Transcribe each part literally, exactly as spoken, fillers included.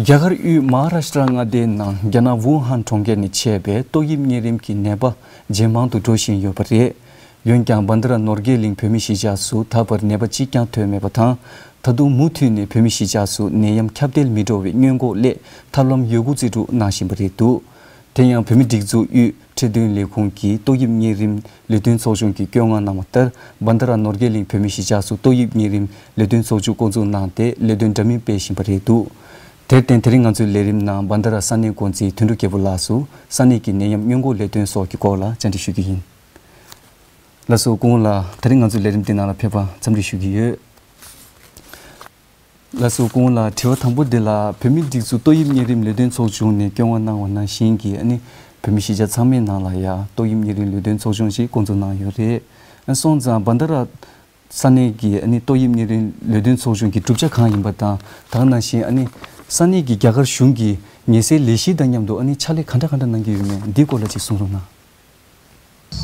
རྒྱ་གར་དབུས་མ་ཧཱ་རཱ་ཤི་ཏྲ་མངའ་སྡེའི་ནང་རྒྱ་ནག་ཝུ་ཧན་གྲོང་ཁྱེར་ནས་མཆེད་པའི་ཏོག་དབྱིབས་གཉན་རིམས་ཀྱི་ནད་པ་ཇེ་མང་དུ་འགྲོ་བཞིན་ཡོད་པ་རེད། འོན་ཀྱང་བྷན་དྷ་ར་ནོར་རྒྱས་གླིང་བོད་མིའི་གཞིས་ཆགས་སུ་ད་བར་ནད་པ་གཅིག་ཀྱང་ཐོན་མེད་པ་དང་། ད་དུང་མུ་མཐུད་ནས་བོད་མིའི་གཞིས་ཆགས་སུ་ནད་ཡམས་ཁྱབ་གདལ་མི་འགྲོ་བའི་སྔོན་འགོག་སླད་ཐབས་ལམ་ཡོད་རྒུ་རྩིས་སྤྲོད་གནང་བཞིན་པ་རེད་འདུག་དེ་ཡང་བོད་མིའི་སྒྲིག་འཛུགས་དབུས་ཁྲིམས་དོན་ལས་ཁུངས་ཀྱིས་ཏོག་དབྱིབས་གཉན་རིམས་ལས་དོན་ཚོགས་ཆུང་གིས་བཀོད་མངགས་གནང་བ་ལྟར། བྷན་དྷ་ར་ནོར་རྒྱས་གླིང་བོད་མིའི་གཞིས་ཆགས་སུ་ཏོག་དབྱིབས་གཉན་རིམས་ལས་དོན་ཚོགས་ཆུང་བསྐོང་ཚོགས་གནང་སྟེ་ལས་དོན་འདྲ་མིན་སྤེལ་བཞིན་པ་རེད་འདུག་དེར་བརྟེན་དེ་རིང་ང་ཚོའི་ལས་རིམ་ནང་བྷན་དྷ་ར་ས་གནས་འགོ་འཛིན་དོན་གྲུབ་རྒྱལ་པོ་ལགས་སུ་ས་གནས་ཀྱི་ནད་ཡམས་སྔོན་འགོག་ལས་དོན་སོགས་ཀྱི་སྐོར་ལ་བཅར་འདྲི་ཞུ་རྒྱུ་ཡིན། ལགས་སོ། སྐུ་ངོ་ལགས། དེ་རིང་ང་ཚོའི་ལས་རིམ་འདི་ནང་ལ་ཕེབས་པར་འཚམས་འདྲི་ཞུ་གི་ཡོད། ལགས་སོ། སྐུ་ངོ་ལགས། དྲི་བ་དང་པོ་འདི་ལ། བོད་མིའི་སྒྲིག་འཛུགས་ཏོག་དབྱིབས་གཉན་རིམས་ལས་དོན་ཚོགས་ཆུང་ནས་བཀོད་མངགས་གནང་བ་ནང་བཞིན་གྱི་ཨ་ནི་བོད་མི་གཞིས་ཆགས་ཚང་མའི་ནང་ལ་ཡང་ཏོག་དབྱིབས་གཉན་རིམས་ལས་དོན་ཚོགས་ཆུང་ཞིག་བསྐོང་ཚོགས་གནང་ཡོད་རེད། སོང་ཙང་བྷན་དྷ་ར་ས་གནས་ཀྱི་ཨ་ནི་ཏོག་དབྱིབས་གཉན་རིམས་ལས་དོན་ཚོགས་ཆུང་གི་གྲུབ་ཆ་གང་ཡིན་པ་དང་། ད་ག་ནང་བཞིན་ཨ་ནི་ས་གནས་ཀྱི་རྒྱ་གར་གཞུང་གི་ཉེན་སེལ་ལས་གཞི་དང་མཉམ་དུ་ཨ་ནི་ཕྱག་ལས་ག་འདྲ་ག་འདྲ་གནང་གི་ཡོད་མེད་འདིའི་སྐོར་ལ་ཅིག་གསུང་རོགས་གནང་།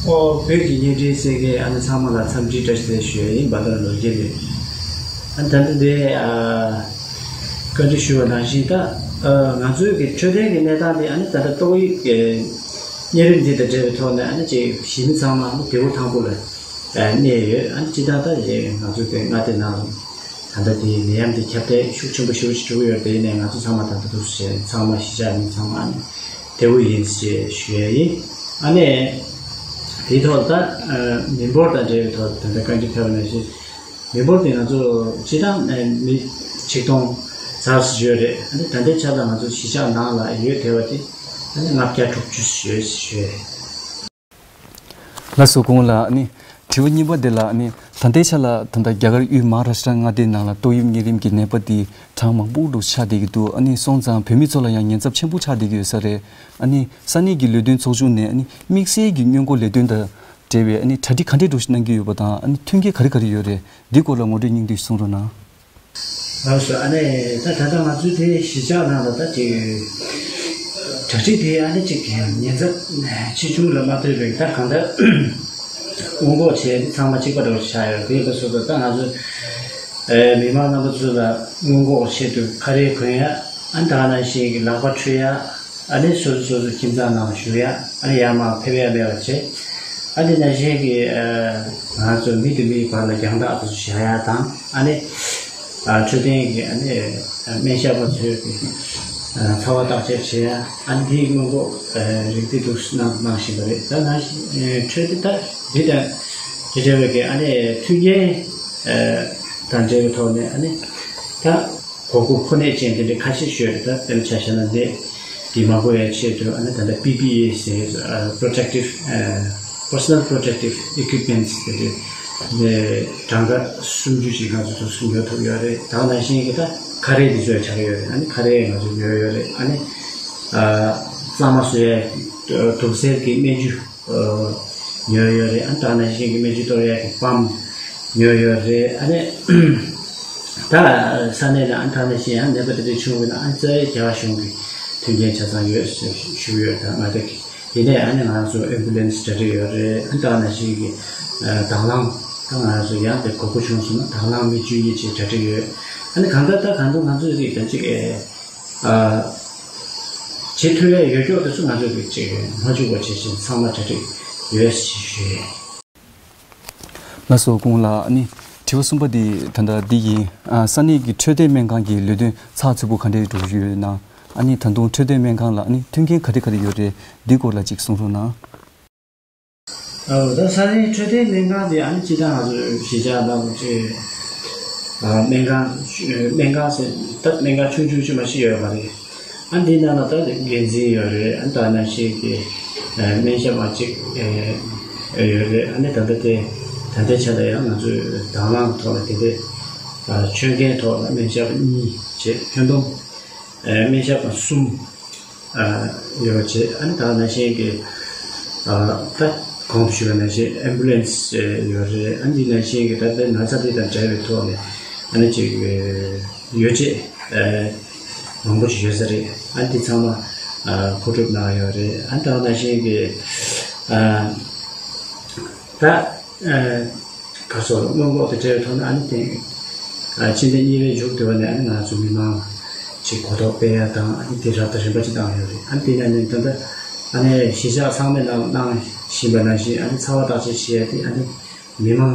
ཨོ། བོད་ཀྱི་བརྙན་འཕྲིན་གསན་མཁན་ཨ་ནི་ཚང་མ་ལ་འཚམས་འདྲི་བཀྲ་ཤིས་བདེ་ལེགས་ཞུ་ཡ་ཡིན། བྷན་དྷ་ར་ནོར་རྒྱས་ནས། ཨ་ནི་ད་ལྟ་དེ་ཨ་བཀའ་འདྲི་ཞུ་བ་ནང་བཞིན་ད་ཨ་ང་ཚོའི་གི་འཕྲོད་བསྟེན་གྱི་གནས་སྟངས་དེ་ཨ་ནི་ད་ལྟ་ཏོག་དབྱིབས་ཀྱི་གཉན་རིམས་འདི་དང་འབྲེལ་བའི་ཐོག་ནས་ཨ་ནི་ཅིག་གཞི་མི་ཚང་མ་ཨ་ནི་བདེ་པོ་ཐང་པོ་ལ་ཨ་གནས་ཡོད། ཨ་ནི་སྤྱིར་བཏང་ད་ང་ཚོའི་གི་མངའ་སྡེ་ནང་ད་ལྟ་དེ་ནད་ཡམས་དེ་ཁྱབ་གདལ་ཤུགས་ཆེན་པོ་ཞེ་པོ་ཅིག་འགྲོ་གི་ཡོད་རེད། དེ་ཡིན་ནའི་ང་ཚོ་ཚང་མ་ད་ལྟ་འདུག་སེ་བྱས་ཚང་མ་གཞིས་ཆགས་མི་ཚང་མ་ཨ་ནི་བདེ་པོ་ཡིན་ཞེས་ཞུ་ཡ་ཡིན། ཨ་ནི་དེའི་ཐོག་ད་ཨ་མི་འབོར་དང་འབྲེལ་བའི་ཐོག་ད་ལྟ་བཀའ་འདྲི་ཕེབས་པ་ནང་བཞིན་མི་འབོར་དེ་ང་ཚོ་སྤྱིར་བཏང་ཨ་མི་ཆིག་སྟོང་ཙམ་ཞིག་ཡོད་རེད། ཨ་ནི་ད་ལྟའི་ཆར་ལ་ང་ཚོ་གཞིས་ཆགས་ནང་ལ་ཡོད་བསྡད་པ་དེ་ཨ་ནི་ལྔ་བརྒྱ་དྲུག་ཅུ་ཞིག་ཡོད་ཞེས་ཞུ་ཡ་ཡིན། ལགས་སོ། སྐུ་ངོ་ལགས། ཨ་ནི་དྲི་བ་གཉིས་པ་འདི་ལ། ཨ་ནི་ད་ལྟའི་ཆ་ལ་ད་ལྟ་རྒྱ་གར་དབུས་མ་ཧཱ་རཱ་ཤི་ཏྲ་མངའ་སྡེའི་ནང་ལ་ཏོག་དབྱིབས་གཉན་རིམས་ཀྱི་ནད་པ་འདི་གྲངས་མང་པོ་འདུག་ཆགས་བསྡད་ཀྱི་འདུག་ཨ་ནི་སོང་ཙང་བོད་མི་ཚོ་ལ་ཡང་ཉེན་ཚབས་ཆེན་པོ་ཆགས་བསྡད་ཀྱི་ཡོད་ས་རེད། ཨ་ནི་ས་གནས་ཀྱི་ལས་དོན་ཚོགས་ཆུང་ནས་ཨ་ནི་དམིགས་བསལ་གྱི་སྔོན་འགོག་ལས་དོན་དང་འབྲེལ་བའི་ཨ་ནི་གྲ་སྒྲིག་ག་འདྲས་འདྲ་ཞིག་གནང་གི་ཡོད་པ་དང་། ཨ་ནི་མཐུན་རྐྱེན་ག་རེ་ག་རེ་ཡོད་རེད། འདི་སྐོར་ལ་ངོ་སྤྲོད་སྙིང་བསྡུས་གསུང་རོགས་གནང་། ལགས་སོ། ཨ་ནི་ད་ད་ལྟ་ང་ཚོའི་དེ་གཞིས་ཆགས་ནང་ལ་ད་ཅིག་གྲ་སྒྲིག་དེ་ཨ་ནི་ཅིག་ཉེན་ཚབས་ཆེ་ཆུང་ལ་མ་ལྟོས་པའི་ད་གང་ལྟར་སྔོན་འགོག་བྱས་ནས་ཚང་མ་གཅིག་པ་འདྲ་བོ་ཆགས་ཡོད། དེ་ཡིན་པ་སོང་ཙང་ད་ང་ཚོ་ཨེ་མི་མང་རྣམ་པ་ཚོ་ལ་སྔོན་འགོག་ཆེད་དུ་ཁ་རས་གོན་ཡ། ཨ་ནི་ད་ག་ནང་བཞིན་གྱི་ལག་པ་འཁྲུ་ཡ། ཨ་ནི་སོ་སོ་སོ་སོ་ཁྱིམ་ཚང་ནང་བཞུགས་ཡ། ཨ་ནི་ཡར་མར་ཕེབས་ཡ་མེད་པ་བྱས། ཨ་ནི་ནང་བཞིན་གྱི་ཨ་ང་ཚོ་མི་དང་མིའི་བར་ལ་རྒྱང་ཐག་དེ་ཚོ་བཞག་ཡ་དང་། ཨ་ནི་ཨ་འཕྲོད་བསྟེན་གྱི་ཨ་ནི་སྨན་ཞབས་པ་ཚོས་ཀྱི་ཨ་ཚ་བ་བརྟག་དཔྱད་བྱེད་ཡ། ཨ་ནི་དེའི་སྔོན་འགོག་ཨ་རིགས་དེ་འདུག་གནང་གནང་བཞིན་པ་རེད། ད་ནང་བཞིན་ཨ་འཕྲོད་བསྟེན་ད་འདི་དང་དེ་འབྲེལ་བའི་གི་ཨ་ནི་མཐུན་རྐྱེན་ཨ་དང་འབྲེལ་བའི་ཐོག་ནས་ཨ་ནི་ད་དགོས་མཁོ་ཁོ་ནས་ཅན་དེ་འདྲ་ཁ་ཤས་ཤོད་རེད། ད་དཔེར་ན་ཆ་བཞག་ན་འདི་འདི་མ་དགོས་ཡ་ཆེད་དུ་ཨ་ནི་ད་ལྟ་པི་པི་ཨི་ཟེར་ཨ་protective ཨ་personal protective equipments་ཟེར་དེ་གྲངས་ཀ་སུམ་ཅུ་ཞིག་ང་ཚོ་ཚོ་སུ་ཉོ་ཐུབ་ཡོད་རེད། ད་ག་ནང་བཞིན་གྱི་ད་ཁ་རས་འདི་ཚོ་ཡང་ཆགས་ཡོད་རེད། ཨ་ནི་ཁ་རས་ང་ཚོ་ཉོ་ཡོད་རེད། ཨ་ནི་ཨ་གཙང་མ་བཟོ་ཡ་དུག་སེལ་གྱི་སྨན་ཆུ་ཉོས་ཡོད་རེད། ཨ་ནི་ད་ག་ནང་བཞིན་གྱི་སྨན་བཅོས་གཏོང་ཡག་གི་པམ་ཉོས་ཡོད་རེད། ཨ་ནི་ད་ས་གནས་ལ་ཨ་ནི་ད་ག་ནང་བཞིན་ཡང་ནད་པ་དེ་འདྲ་བྱུང་བ་ན་ཨ་ནི་རྩ་བའི་རྒྱ་གར་གཞུང་གི་མཐུན་རྐྱེན་ཆ་ཚང་ཡོད་ཞུ་གི་ཡོད། ད་ང་ཚོ་ཡིན་ནའི་ཨ་ནི་ང་ཚོ་ཨེམ་བུ་ལན་སི་གྲ་སྒྲིག་ཡོད་རེད། ཨ་ནི་ད་ག་ནང་བཞིན་གྱི་དང་བླངས་ད་ང་ཚོ་ཡང་དེ་དགོས་མཁོ་བྱུང་སོང་ན་དང་བླངས་མི་བཅུ་གཉིས་ཅིག་གྲ་སྒྲིག་ཡོད། ཨ་ནི་གང་ལྟར་ད་གང་ལྟར་ང་ཚོ་ཅིག་ད་ཅིག་ཨ། བྱེད་ཐུབ་ཡ་ཡོད་ཀྱོག་དེ་ཚོ་ང་ཚོས་ཀྱི་ཅིག་མ་འཇུག་པ་བྱེད་བཞིན་ཚང་མ་གྲ་སྒྲིག་ཡོད་ཞེས་ཞུ་ཡས། ལགས་སོ། སྐུ་ངོ་ལགས། ཨ་ནི་དྲི་བ་གསུམ་པ་འདི་ད་ལྟ་འདི་ཡིན། ཨ་ས་གནས་ཀྱི་འཕྲོད་བསྟེན་སྨན་ཁང་གི་ལས་དོན་ཚགས་ཚུད་པོ་ག་འདྲས་འགྲོ་བཞིན་ཡོད་ན། ཨ་ནི་ད་དུང་འཕྲོད་བསྟེན་སྨན་ཁང་ལ་ཨ་ནི་མཐུན་རྐྱེན་ག་རེ་ག་རེ་ཡོད་རེད། འདི་སྐོར་ལ་ཅིག་གསུང་རོགས་གནང་། ཨོ། ད་ས་གནས་འཕྲོད་བསྟེན་སྨན་ཁང་དེ་ཨ་ནི་སྤྱིར་བཏང་ང་ཚོ་གཞིས་ཆགས་ནང་ལ་ཅིག་ཨ་སྨན་ཁང་སྨན་ཁང་ཟེར་ད་སྨན་ཁང་ཆུང་ཆུང་ཅིག་མ་ཞིག་ཡོད་པ་རེད། ཨ་འདི་ནང་ལ་ད་འགན་འཛིན་ཡོད་རེད། ཨ་ད་ནང་བཞིན་གྱི་ཨ་སྨན་ཞབས་མ་གཅིག་ཨ་ཡོད་རེད། ཨ་ནི་ད་ལྟ་དེ་ད་ལྟའི་ཆ་ལ་ཡང་ང་ཚོས་དང་བླངས་ཐོག་ལ་དེ་འདྲའི་ཨ་ཆོད་མཁན་ཐོག་ལ་སྨན་ཞབས་གཉིས་བྱས་ཁྱོན་བསྡོམས། ཨ་སྨན་ཞབས་ཁང་གསུམ་ཨ་ཡོད་པ་བྱས། ཨ་ནི་ད་ནང་བཞིན་གྱི་ཨ་ད་གོང་དུ་ཞུས་པ་ནང་བཞིན་ཨེམ་བུ་ལན་སི་ཡོད་རེད། ཨ་ནི་འདི་ནང་བཞིན་གྱི་ད་ལྟའི་ན་ཚ་འདི་དང་འབྲེལ་བའི་ཐོག་ནས་ཨ་ནི་ཅིག་ཨ་ཡོ་བྱད་ཨ་མང་པོ་ཅིག་ཡོད་ས་རེད། ཨ་ནི་འདི་ཚང་མ་ཨ་མཁོ་སྒྲུབ་གནང་ཡོད་རེད། ཨ་ནི་ད་ནང་བཞིན་གྱི་ཨ་ད་ཨ་ག་སོགས་སྔོན་འགོག་དང་འབྲེལ་བའི་ཐོག་ནས་ཨ་ནི་དེ་ཨ་ཕྱི་ཟླ་གཉིས་པའི་མཇུག་བསྡུ་བ་ནས་ཨ་ནི་ང་ཚོ་མི་མང་ ཅིག་གོ་རྟོགས་སྤེལ་ཡ་དང་། ཨ་ནི་དེ་རབ་དང་རིམ་པ་ཅིག་བཏང་ཡོད་རེད། ཨ་ནི་དེ་ནས་ནི་ད་ལྟ་ཨ་ནི་གཞིས་ཆགས་ཚང་མའི་ནང་གནང་བཞིན་པ་ནང་བཞིན། ཨ་ནི་ཚ་བ་བརྟག་དཔྱད་བྱེད་ཡ་དེ་ཨ་ནི་མི་མང་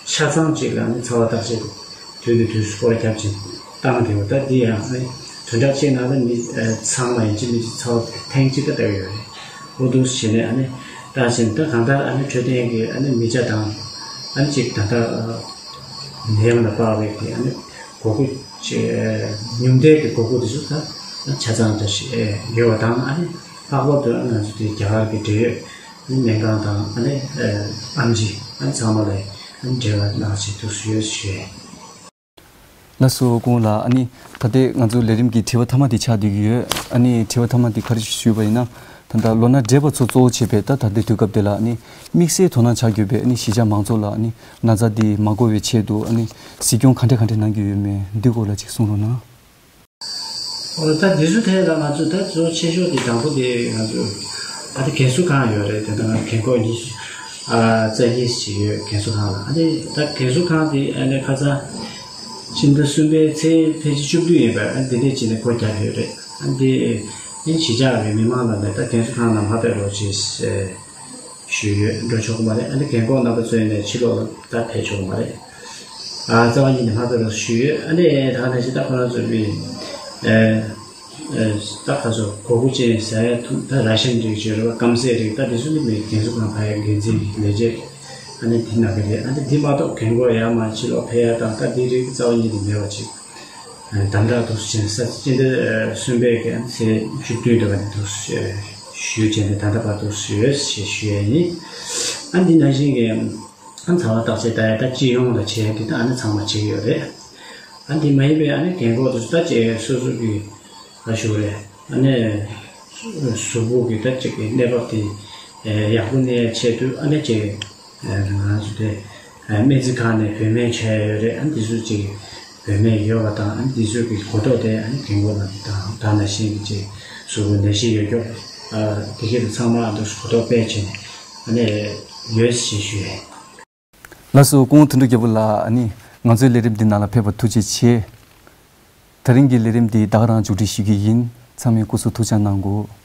ཆ་ཚང་ཅིག་ལ་ཨ་ནི་ཚ་བ་བརྟག་དཔྱད་དེ་དུས་ནས་དུས་སུ་སྐོར་ར་བརྒྱབ་ཅིང་བཏང་བསྡད་ཡོད། ད་འདི་ཡང་ཨ་ནི་བདུན་ཕྲག་གཅིག་ནང་ལ་མི་ཚང་མ་ཡིན་གཅིག་མིན་གཅིག་ཚ་བ་ཐེངས་གཅིག་ད་བལྟ་གི་ཡོད་རེད། འོ་འདུག་བྱས་ནས་ཨ་ནི་ད་བྱས་ནས་ད་གང་ལྟར་ཨ་ནི་འཕྲོད་བསྟེན་གྱི་ཨ་ནི་མི་ཆ་དང་ཨ་ནི་ཅིག་ད་ལྟ་ནད་ཡམས་ལ་དཔག་པའི་གི་ཨ་ནི་དགོས་མཁོ་ཆེ། ཉུང་མཐའི་གི་དགོས་མཁོ་དེ་ཚོ་ད་ཆ་ཚང་འདྲ་ཞིག་ཡོད་པ་དང་། ཨ་ནི་ལྷག་པར་དུ་ང་ཚོ་དེ་རྒྱ་གར་གྱི་འབྲེལ་ཡོད་ཨ་ནི་སྨན་ཁང་དང་། ཨ་ནི་ཨམ་ཆི་ཨ་ནི་ཚང་མ་ལ་ཨ་ནི་འབྲེལ་བ་གནང་བྱེད་ཐུབ་སུ་ཡོད་ཞུ་ཡས། ལགས་སོ། སྐུ་ངོ་ལགས། ཨ་ནི་ད་ལྟའི་ང་ཚོ་ལས་རིམ་གྱི་དྲི་བ་མཐའ་མ་དེ་ཆགས་བསྡད་ཀྱི་ཡོད། ཨ་ནི་དྲི་བ་མཐའ་མ་དེ་ག་རེ་ཞུས་པ་ཡིན་ན། ད་ལྟ་ལོ་ན་བགྲེས་པ་ཚོ་གཙོ་བོ་བྱས་པའི་ད་ད་ལྟའི་དུས་སྐབས་དེ་ལ་ཨ་ནི་དམིགས་བསལ་དོ་སྣང་བྱ་དགོས་པའི་ཨ་ནི་གཞིས་ཆགས་མང་ཚོགས་ལ་ཨ་ནི་ན་ཚ་འདི་མ་འགོ་བའི་ཆེད་དུ་ཨ་ནི་གཟིགས་སྐྱོང་ག་འདྲ་ག་འདྲ་གནང་གི་ཡོད་མེད་འདི་སྐོར་ལ་ཅིག་གསུང་རོགས་གནང་། ཨོ། ད་འདི་ཚོ་ཐད་ལ་ང་ཚོ་ད་གཙོ་ཆེ་ཤོས་དེ་དང་པོ་དེ་ང་ཚོ་ཨ་ནི་རྒན་གསོ་ཁང་ཡོད་རེད། དེ་ད་རྒན་འཁོགས་ཉི་ཤུ་ཨ་རྩ་གཉིས་ཞིག་ཡོད། རྒན་གསོ་ཁང་ལ་ཨ་ནི་ད་རྒན་གསོ་ཁང་དེ་ཨ་ནི་ཁ་སང་ཕྱི་ཟླ་གསུམ་པའི་ཚེས་ཕལ་ཆེར་བཅུ་བདུན་ཡིན་པ། ཨ་ནི་དེ་འདྲས་བྱས་ནས་སྒོ་རྒྱག་ཡོད་རེད། ཨ་ནི་དེ་ཨ་ནི་གཞིས་ཆགས་རེད། མི་མང་ལ་ནས་ད་རྒན་གསོ་ཁང་ལ་མ་ཕེབས་རོགས་བྱེད་ཞུས་ཡོད། འགྲོ་ཆོག་གི་མ་རེད། ཨ་ནི་རྒན་འཁོགས་རྣམ་པ་ཚོ་ཡིན་ནས་ཕྱི་ལོགས་ལ་ད་ཕེབས་ཆོག་གི་མ་རེད། ཨ་རྩ་བ་ཉིད་ནས་མ་ཕེབས་རོགས་ཞུས་ཡོད། ཨ་ནི་ད་ག་ནང་བཞིན་ད་ཁོ་རང་ཚོ་མི་ཨེ་ཨེ་ད་ག་ཚོད་དགོས་མཁོ་ཅན་ཟ་ཡ་ཐུབ། ད་ར་ཤན་རིགས་བརྗོད་རེད་པ། སྐམ་ཟས་རིགས། ད་དེ་ཚོ་ནི་མི་རྒན་གསོ་ཁང་ཕ་ཡ་འགན་འཛིན་གྱི་ལས་བྱེད་ཨ་ནི་དེ་གནང་གི་རེད། ཨ་ནི་དེ་མ་གཏོགས་རྒན་འཁོགས་ཡར་མར་ཕྱི་ལོགས་ཕེབས་ཡ་དང་ད་དེ་རིགས་རྩ་བ་ཉིད་ནས་མེད་པ་ཅིག་དམ་དྲག་ཏུ་བྱས། ས་སྤྱི་ཟླ་གསུམ་པའི་གི་ཚེས་བཅུ་བདུན་དུ་བ་ནས་དུ་ཞུས་བྱས་ནས་ད་ལྟ་བར་དུ་ཞུས་ཞེས་ཞུ་ཡ་ཡིན། ཨ་འདི་ནང་བཞིན་གྱི་ཨ་ཚ་བ་བརྟག་དཔྱད་ད་ཡ་ད་སྤྱི་ཡོངས་ལ་བྱས་ཏེ་ད་ཨ་ནི་ཚང་མ་བྱེད་ཀྱི་ཡོད་རེད། ཨ་འདི་མ་ཡིན་པའི་ཨ་ནི་རྒན་འཁོགས་དུ་ད་ཅེ་སོ་སོ་གི་ཨ་ཞུ་རེད། ཨ་ནི་གཟུགས་པོ་གི་ད་ཅིག་གི་གནས་བབ་དེ་ཡག་པོ་གནས་ཡ་ཆེད་དུ་ཨ་ནི་ཅེ་ང་ཚོ་དེ་སྨན་རྩིས་ཁང་ནས་བོད་སྨན་བྱས་ཡོད་རེད། ཨ་འདི་ཚོ་ཅིག་བོད་སྨན་ཡོད་པ་དང་། ཨ་འདི་ཚོ་གི་གོ་རྟོགས་དེ་ཨ་ནི་རྒན་འཁོགས་རྣམས་དང་ད་ནང་བཞིན་གྱི་ཅིག་གཟུགས་པོ་ནད་གཞི་ཡོད་མཁན་ཨ་དེ་གས་དེ་ཚང་མ་ཨ་འདི་གོ་རྟོགས་སྤེལ་བྱས་ནས་ཨ་ནི་ཡོད་ཞེས་ཞུ་ཡས། ལགས་སོ། སྐུ་ངོ་དོན་གྲུབ་རྒྱལ་པོ་ལགས། ཨ་ནི་ང་ཚོའི་ལས་རིམ་འདི་ནང་ལ་ཕེབས་པར་ཐུགས་རྗེ་ཆེ། དེ་རིང་གི་ལས་རིམ་འདི་ད་ག་རང་མཇུག་སྒྲིལ་ཞུ་གི་ཡིན། ཚང་མས་སྐུ་གཟུགས་ཐུགས་ཅག་གནང་དགོས།